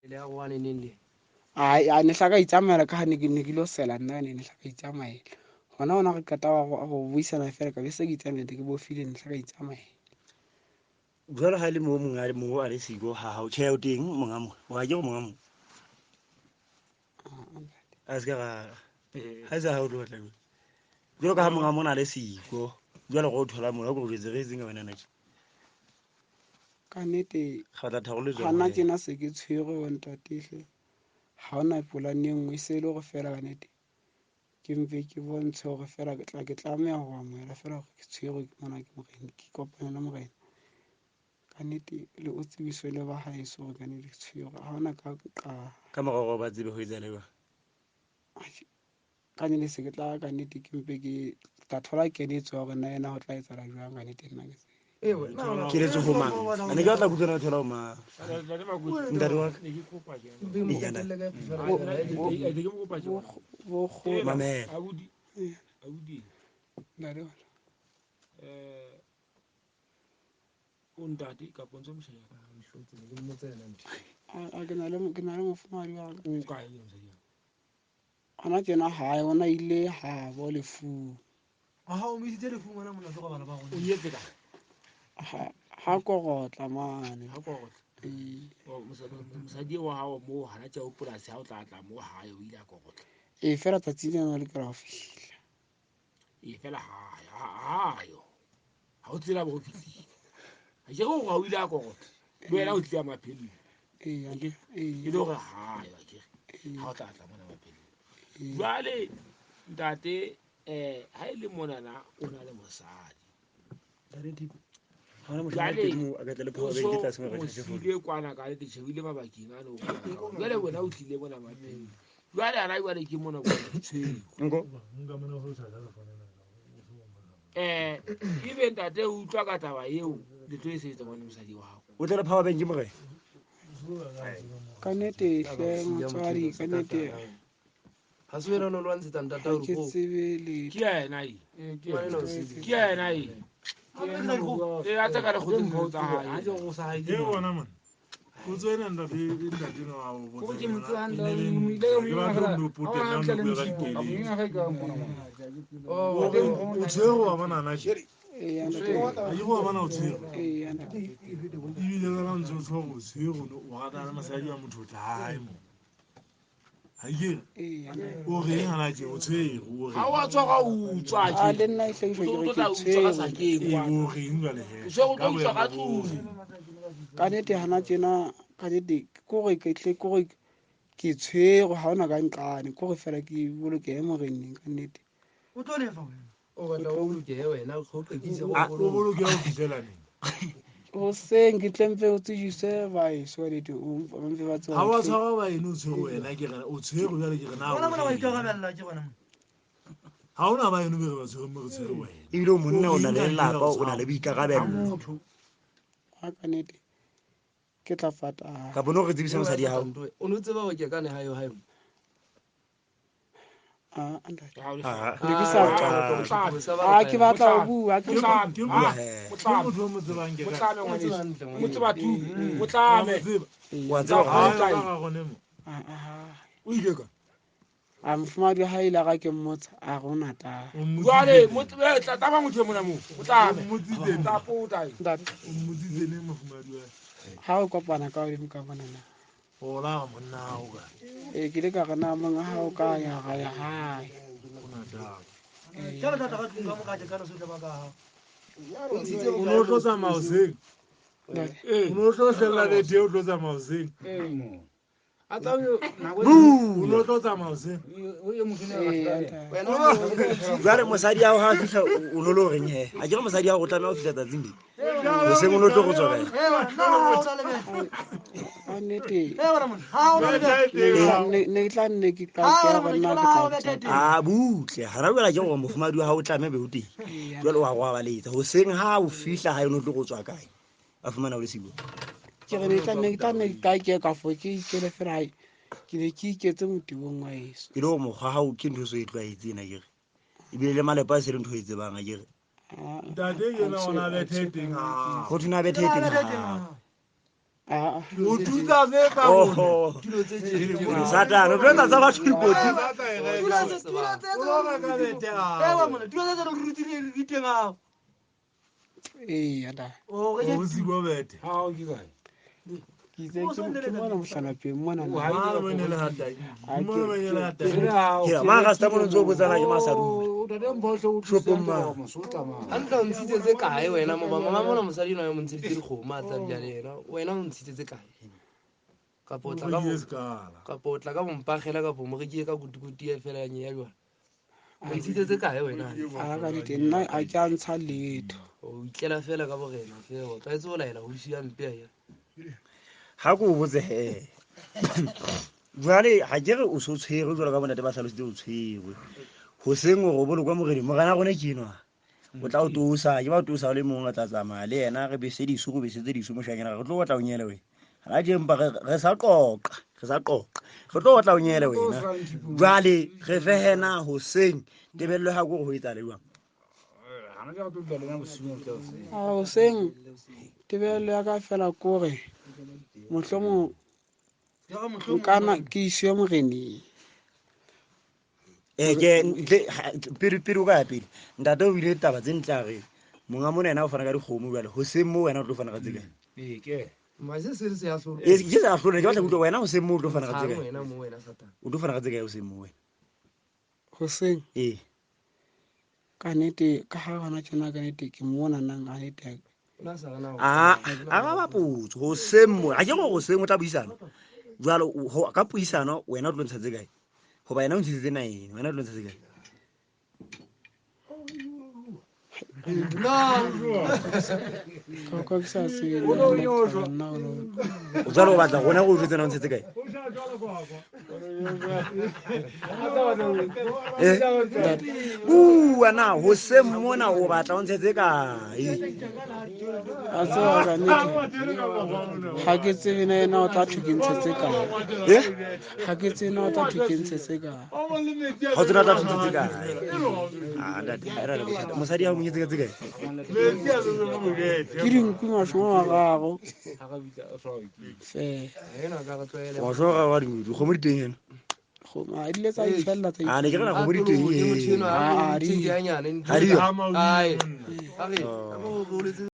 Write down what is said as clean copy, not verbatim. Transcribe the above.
Le a wane neng le. Ai a ne hla ka itsamaela ka ha ne ke lo sela nna ne hla ka itsamaela. Hona re qeta go buisana fela ka be se ke itsamaela ke bofile ne hla ka itsamaela. Jwale ha e le mo monga mo a le siko ha hao tjhe o teng monga mo wa ke go monga mo a se ka ga ha se ha o tlo batla jwalo ka ha monga mona a le siko jwale go thola mona go jwetse re etseng ka wena na Ka nnete ga tla tharollo ga nna tjena se ke tshwerwe bo ntatehle. Ha hona polane e nngwe e se e le hore fela ka nnete ke mpe ke bontshe hore fela ke tla ke tlameha ho amohela fela hore ke tshwerwe ke mona ke morena ke kopane le morena. Ka nnete le o tsebiswe le ba haeso hore ka nnete ke tshwerwe ha hona ka nqa. Ka mora hore ba tsebe ho etsahala jwang? Ka nnete se ke tla ka nnete ke mpe ke tla thola keletso ya hore na ena ho tla etsahala jwang ka nnete nna ke tsebe. Keletso ho mang? A ne ke batla kutlwana thola ho mang? Ntate wa ka. Eya, ntate. Bo kgolo. Mamela. Abuti. Ntate wa. O ntate kapa ntse moshanyana? A ke na le mofumahadi wa ka. O kae mosadi wa? Hona tjena hae ona ile habo lefung. Ha o mo isitse lefung wena mona tlo bana ba rona. O nyetse kae? Ha korotla mane. Ha korotla. Ee. Mosadi wa hao moo hana tja o polasi ha o tla tla moo hae o ile a korotla. Ee, fela tsatsi lena le lokela ho fihla. Ee, fela ha yo. Ha o tsela bo fihlile. Ha ke re o ile a korotla. Le wena o tlile maphelong. Ee, ee. E le hore ha yo akere. Ha o tla tla mona maphelong. Jwale ntate ha e le monana o na le mosadi. Jwale o sile kwana ka le tjhebile mabakeng ano. Jwale wena o tlile mona maphelong. Jwale ana jwale ke mona bona tshwere. Ebe ntate o utlwa ka taba eo le tlo e sebetsa ngwana mosadi wa hao. O tla le power bank morena? Ka nnete hle motswadi ka nnete. Ha se wena o lwantshetsa ntate hore Ke tsebe le Ke yena e. Ke yena e. E a tsaka le kgotse tsa hae. E bona mona. O tswena ntate ntate no wa o Ko ke mo tsebang botsa. le Ke batla ho potela no bua ka dikeletso. O tshwere wa bona na ke? Ee, ntate. Ha ke go bona o tshwere. Ee, ntate. Ebile ka ntse o tshwere o tshwere o rata le mosadi wa motho o tla hae mo. Ha ke Ee, ntate. o reng hana tje o tshwere o Ha reng? wa tshwara o utswa A tje. le nna e hlahiswa ke O re tlo tla ke utswa ka tshwerwe. sakeng Ee, kwana. o reng jwale he? O se o tlo Ka utswa ka boemo bo. tlung. Ka nnete hana tjena ka nnete kore ke tle kore ke tshwerwe ha hona ka nqane kore fela ke bolokehe moreneng ka nnete. O tlo lefa wena. O batla o bolokehe wena o qekise O bolokehe ho fihlela neng? Hoseng ke tle mpe o tsejiswe baeso ka nnete o ba mpe ba tseba Ha wa hore tshwara baeno o tshwere wena ke re o tshwere jwale ke re na. Wena mona wa ikarabella ke bona mona. Ha hona baeno be re ba tshwere mo re tshwere wena. Ebile o monna o na le lelapa o na le boikarabello. Ha ka nnete ke tla patala. Kapa no re tsebisa mosadi ya hao. O no tseba hore ke ka ne hae hae. Ah, ntate. Ah. Ne ke sa Ah, Ah, ke batla ho bua ke Ke Motlame. motho o mo tsebang ke ka. Motlame ngwaneso. Mo tseba tu. Wa Motlame. mo tseba? Wa tseba Ha hore a ka gone mo. Ah, ah. O ile ka. A mofumahadi wa hae ile a ra ke mmotsa a re o natala. O mmotsitse Jwale neng? mo tsebe tla taba motho e mona moo. Motlame. O mmotsitse neng? Tla pota. Ntate. O mmotsitse neng mofumahadi wa hae? Ha o kopana ka hodimo ka bona na. O la monna hao ka. Ee, ke ile ka re na monga hao ka ya ra ya hae. O natala. Jwale tla tla ka tlung ka moka ke kana sohle ba ka hao. O no tlo tsamaya hoseng. Ntate. O no tlo hlella bethe o tlo tsamaya hoseng. A tla o nako O no tlo tsamaya hoseng. e motho ne Ee, ntate. Wena o Jwale mosadi ya hao ha a fihla o no le horeng he? A ke re mosadi ya hao o tlameha ho fihla tsatsing le. Hoseng o no tlo go tswa kae? Ka nnete Ee. ne ke tla nne ke qake ya gore nna ke tla tswa. A butle hana jwale ke gore mofumahadi wa hao o tlameha be o teng. Ee, Jwale wa go abaletsa hoseng ha o fihla hae o no tlo go tswa kae? A fumana o le sibo. Ke re ne ke tla nne ke qake ka fo ke ikele fela hae. Ke ne ke iketse motebong wa heso. E le gore mokgwa hao ke ntho e so e tlwaetseng akere. Ebile le malapa a se le ntho e tsebang akere. Ah, Ntate ke yena ona bethe teng ha. Ho thwe na bethe teng ha. Aa O tutsa tse tsa rona. Oho. Tulo tse tje. Satane o tlo etsa tsa batho dikotsi. Tulo tse tulo tse O lo reka bete Ewa ao. mona tulo tse tse re rutile di teng ao. eya da O re O siko bete. Ha o ke kae? Ke itse ke mona mohlalapeng mona na. Mara mo ne le hata. Mona mo ne le hata. Ke mara rasta mono ntse o botsana ke masadula. O tate Mphohle o Shopong mane. mosotla mane. A ntla o ntshitse tse kae wena mo ba mama mona mosadi enwa o ntshitse dikgomo a tla dula le yena. Wena o ntshitse tse kae? Kapa o tla ka Ke bo sekala. kapa o tla ka bompagela kapa o mo rekie ka kutukutu ya fela ya nye ya jwang. O ntshitse tse kae wena? A ka nnete nna a ke a ntsha letho. O itlela fela ka borena fela o tlwaetse go laela ausi ya mpe ya. Ga ko o botse he jwale ga ke re o so tshwerwe jwalo ka bontate ba tlhalositse o tshwerwe goseng gore o bolokwa moredi morena rone ke enwa o tla o tosa ke ba o tosa o le mongwe re tla tsamaya le yena re bese diso go besetse diso moshanyana re tlo otla o nyele wena gana jempa re sa qoqa re sa qoqa re tlo otla o nyele wena jwale re fehena goseng tebelelo ya ko gore go etsale jwang. Hana ke tlo dula le nna bosiu tla hoseng. A hoseng tebelelo ya ka fela kore mohlomong nkana ke isiwe moreneng. Ee ke ntle pele pele o ka ya pele ntate o bile taba tse ntle a re monga mona yena o fana ka dikgomo jwale goseng mo wena o tlo fana ka tse kae. Ee ke. Mase se se ya hlolo. Ee, ke sa hlole ke batla go utlwa wena goseng mo o tlo fana ka tse Tshang kae. wena mo wena Satan. O tlo fana ka tse kae goseng mo wena. Hoseng ee ka nnete ka ga gona tjena ka nnete ke mona nang a nnete Nna sa gana. a araba potso goseng mo ga ke gore goseng o tla buisana jalo ka puisano wena o tlo ntsha tse kae goba yena o ntshitse nine wena o tlo ntsha tse kae. Ka kwa ke sa tsebe nna nna o lo- O jalo o batla rona go o jwetse na o ntshetse kae. Eh? Bua na goseng mona o batla o ntshetse kae. A tseba ka nnete ga ke tsebe na ena o tla thwe ke ntshetse kae. Eh? Ga ke tsebe na o tla thwe ke ntshetse kae. Ga o tsena o tla ntshetse kae. Ah, ntate, ha e ra le bothata. Mosadi ya o monyetse ka tse kae. Ke dinku 30 fela. Ena ka re tlwaela. Wa sho ga wa dikgomo di teng ena. Kgomo a di ile tsa itshwella tsa A ne ke re na kgomo di teng Ke motho enwa Ah, a di- ya nyane. Ha di yo. Ai. A re, a bo boletse.